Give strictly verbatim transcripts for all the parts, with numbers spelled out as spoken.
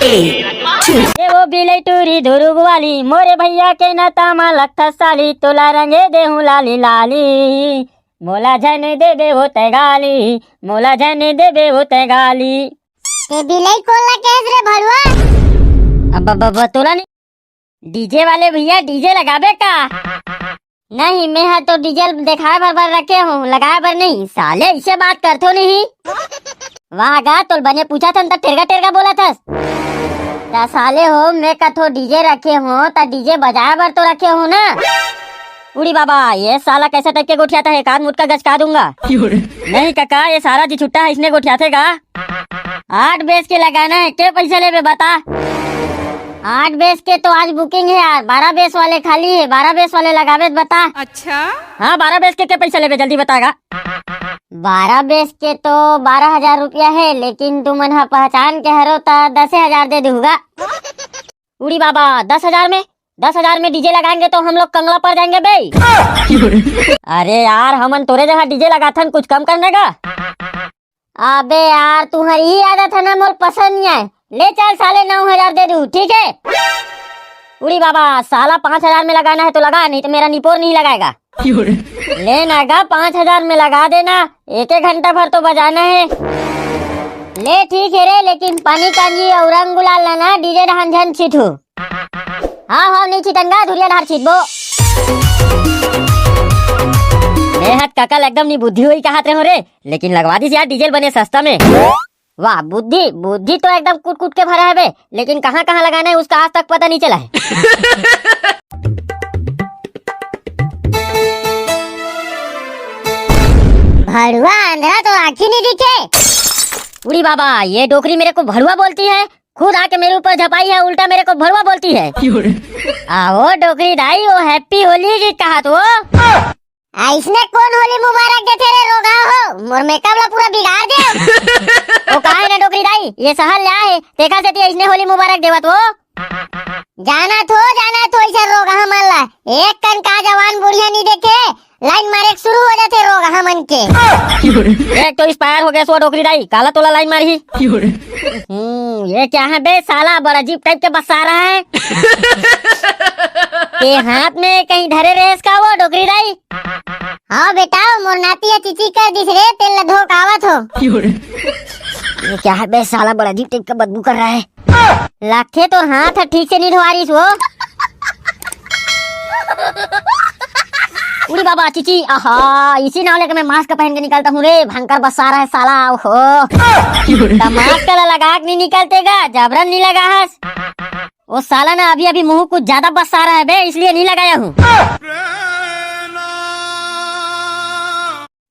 ए वो बिलई टूरी धुरुग वाली, मोरे भैया के नता मा लखथस साली, तोला रंगे देहूं लाली लाली। मोला झन देबे वो तै गाली, मोला झन देबे वो तै गाली। ते बिलई कोन ला केस रे भड़ुआ? अब, अब, अब तोला नहीं, डीजे वाले भैया डीजे लगाबे का? नहीं, मैं हा तो डीजे देखाए बर, बर रखे हूँ, लगाए बर नहीं। साले इसे बात करथो नहीं। वाह गा, तोल बने पूछा थन त टेरगा टेरगा बोला थस। त साले हो, मैं कथो डीजे रखे हो त डीजे बजाए बर तो रखे हो ना। उड़ी बाबा, ये साला कैसा टाइप के गोठियाता है, कान मुटका गचका दूंगा। नहीं काका, ये सारा जी छुट्टा है, इसने गोठियाथे गा। आठ बेस के लगाना है, के पैसा लेबे बता? आठ बेस के तो आज बुकिंग है यार, बारह बेस वाले खाली है, बारह बेस वाले लगाबे त बता। अच्छा। हाँ, बारह बेस के के पैसा लेबे, जल्दी बतागा। बारह बेस के तो बारह हजार रुपया है, लेकिन तुमन ह पहचान के हरो त दसे हजार दे देहूगा। उड़ी बाबा, दस हजार में, दस हजार में डीजे लगाएंगे तो हम लोग कंगला पड़ जाएंगे बे। अरे यार, हमन तोरे जैसा डीजे लगाथन, कुछ कम करने का। अबे यार, तुम्हारी ही आदत है ना, मोर पसंद नहीं आए। ले चल साले, नौ हजार दे दूं, ठीक है? उड़ी बाबा, साला पाँच हजार में लगाना है तो लगा, नहीं तो मेरा निपोर नहीं लगाएगा। ले ना गा, पाँच हजार में लगा देना, एक एक घंटा भर तो बजाना है। ले ठीक है रे, लेकिन पानी कांजी और रंग गुलाल लाना, डीजे डहान झन छिटू। हाँ, हाँ, नहीं छिटन गा, धुरिया डहार छिटबो। मैं हत ककल एकदम नी बुद्धि होई कहत रहे हो रे, लेकिन लगवा दीस यार डीजे बने सस्ता में। वाह, बुद्धि, बुद्धि तो एकदम कूट कूट के भरा है बे, लेकिन कहाँ कहाँ लगाना है उसका आज तक पता नहीं चला है। भड़ुआ अंधरा तो आँखी नहीं दिखे। उड़ी बाबा, ये डोकरी मेरे को भड़ुआ बोलती है, खुद आके मेरे ऊपर झपाई है, उल्टा मेरे को भड़ुआ बोलती है। आओ डोकरी दाई, वो हैप्पी होली की कहा तो। अइसने कोन होली मुबारक देथे रे रोगहा हो? मोर मेकअप ला पूरा बिगाड़ दे। ओ काहे ना डोकरी दाई, ये सहर ले आए, तेखर सेती अइसने होली मुबारक देवत हो। जाना थो, जाना थो, इसे रोगहा मन ला। एक कन का जवान बुढ़िया नहीं देखे, लाइन मारे के शुरू हो जाथे रोगहा मन के। एक तो एक्सपायर हो गया सो डोकरी दाई, काला तोला लाइन मारही। हम्म, ये क्या है बे साला, बड़ा अजीब टाइप के बस्सा रहा है। के हाथ में कहीं धरे रहेस का वो डोकरी दाई? हाँ बेटा, मोर नाती ह चिची कर दिस रे, तेल ला धो के आवत हो। ये क्या है बे साला, बड़ा अजीब टाइप का बदबू कर रहा है। लगथे तोर हाथ ह ठीक से नहीं धोआरिस वो। उड़ी बाबा चिची, आहा, इसी नाव लेके मैं मास्क पहन के निकलता हूँ रे, भयंकर बस्सा रहा है साला, ओहो। त मास्क ला लगा के नहीं निकलते गा, जबरन नहीं लगा हस। वो साला ना अभी अभी मुंह कुछ ज्यादा बस्सा रहा है बे, इसलिए नहीं लगाया हूँ।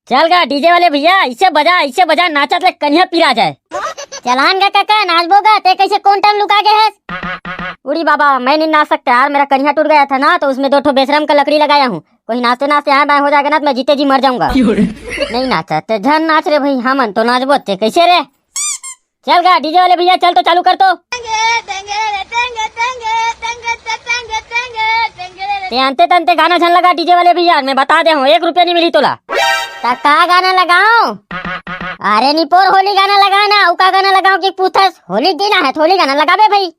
चल गा डीजे वाले भैया, इसे बजा, इसे बजा, नाचत ले कनिहा पिरा जाए। चलान गा काका, नाचबो गा, ते कैसे कोन टाइम लुका गए हस? उड़ी बाबा, मैं नहीं नाच सकता यार, मेरा कनिहा टूट गया था ना, तो उसमें दो ठो बेशरम का लकड़ी लगाया हूँ, कोई नाचते नाचते आए बाएं हो जाएगा ना, तो मैं जीते जी मर जाऊंगा। नहीं नाचते झन नाच रे भाई, हमन तो नाचबो, ते कैसे रे? चल गा डीजे वाले भैया, चल तो चालू कर तो। ते अंते तंते गाना झन लगा डीजे वाले भैया, मैं बता दे हूँ, एक रुपया नहीं मिली तोला। त का गाना लगाओ? अरे निपोर होली गाना लगा ना, अउ का गाना लगाओ कि पूछस? होली दिन है, होली गाना लगाबे भाई।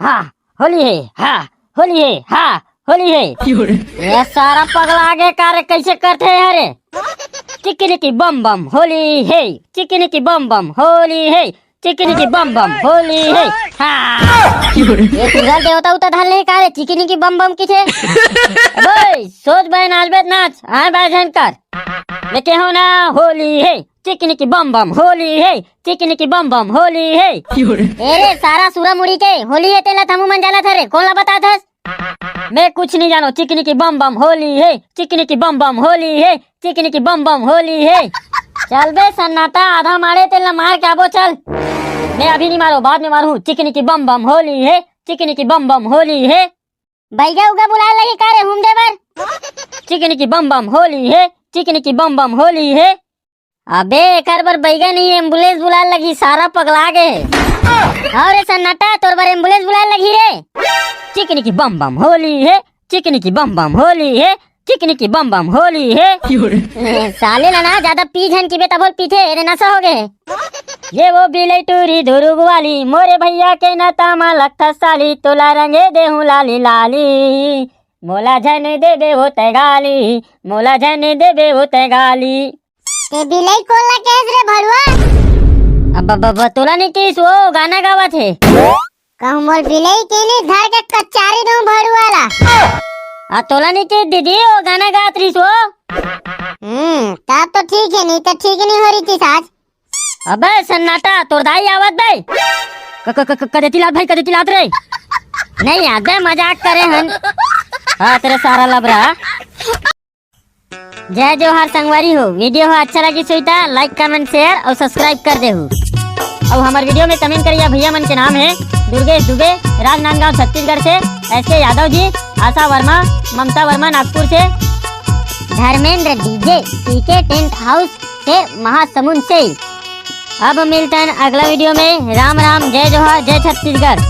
हाँ, होली है, हाँ, होली है, हाँ, होली है। ये सारा पगला आगे का रे, कैसे करते हैं रे? चिकनी की बम बम होली है, चिकनी की बम बम होली है, चिकनी की बम बम होली है। हाँ। ये तुझा देवता उता धर ले का रे, चिकनी की बम बम किथे? अबे, सोच बहन, आज बेत नाच, आए बाय झन कर। मैं कहो ना, होली है, चिकनी की बम बम होली है, चिकनी की बम बम होली है। ए रे, सारा सुरा मुड़ी के होली है, तेला थमू मन जाला था रे, कोन ला बता थस? मैं कुछ नहीं जानो, चिकनी की बम बम होली है, चिकनी की बम बम होली है, चिकनी की बम बम होली है। चल बे सन्नाटा, आधा मारे तेला मार के आबो, चल। मैं अभी नहीं मारो, बाद में मारू। चिकनी की बम बम होली है, चिकनी की बम बम होली है। बैगा उगा बुलाए लगी का रे, हुम दे बर? चिकनी की बम बम होली है, चिकनी की बम बम होली है। अबे एकर बर बैगा नहीं, एम्बुलेंस बुलाए लगी, सारा पगला गे हे। अरे सन्नाटा, तोर बर एम्बुलेंस बुलाए लगी रे। चिकनी की बम बम होली है, चिकनी की बम बम होली है, चिकनी की बम बम होली है। साले ला ना ज्यादा पी झन की बे, तभो ले पीथे, एदे नशा हो गे हे। ये वो बिलई टूरी धुरुग वाली, मोरे भैया के नता मा लगथा साली, तोला रंगे देहूं लाली लाली। मोला झन देबे वो तै गाली, मोला झन देबे वो तै गाली। ते बिलई कोन ला केहेस रे भड़ुआ? अब, अब, अब तोला नहीं किस, वो गाना गावत हे। कहूं मोर बिलई के नहीं धर के कचारी दूं भड़ुआ ला। आ तोला नहीं किस दीदी, वो गाना गात रहिस वो। हम्म, तब तो ठीक है, नहीं तो ठीक नहीं हो रही थी सास। अबे सन्नाटा, तोर दाई आवत बे। क-, क-, क-, क-, कदे तिलात भाई, कदे तिलात रे। नहीं याद बे, मजाक करे हन। हाँ, तेरे सारा लबरा। जय जोहार संगवारी हो, वीडियो हो अच्छा लगी सुई ता, like, comment, share और subscribe कर देहू। और हमारे वीडियो में comment करिया भैया मन के नाम है दुर्गेश दुबे, राजनांदगांव छत्तीसगढ़ से, एस के यादव जी, आशा वर्मा, ममता वर्मा नागपुर से, धर्मेंद्र डीजे, पीके टेंट हाउस से महासमुंद से। अब मिलते हैं अगला वीडियो में। राम राम, जय जोहार, जय छत्तीसगढ़।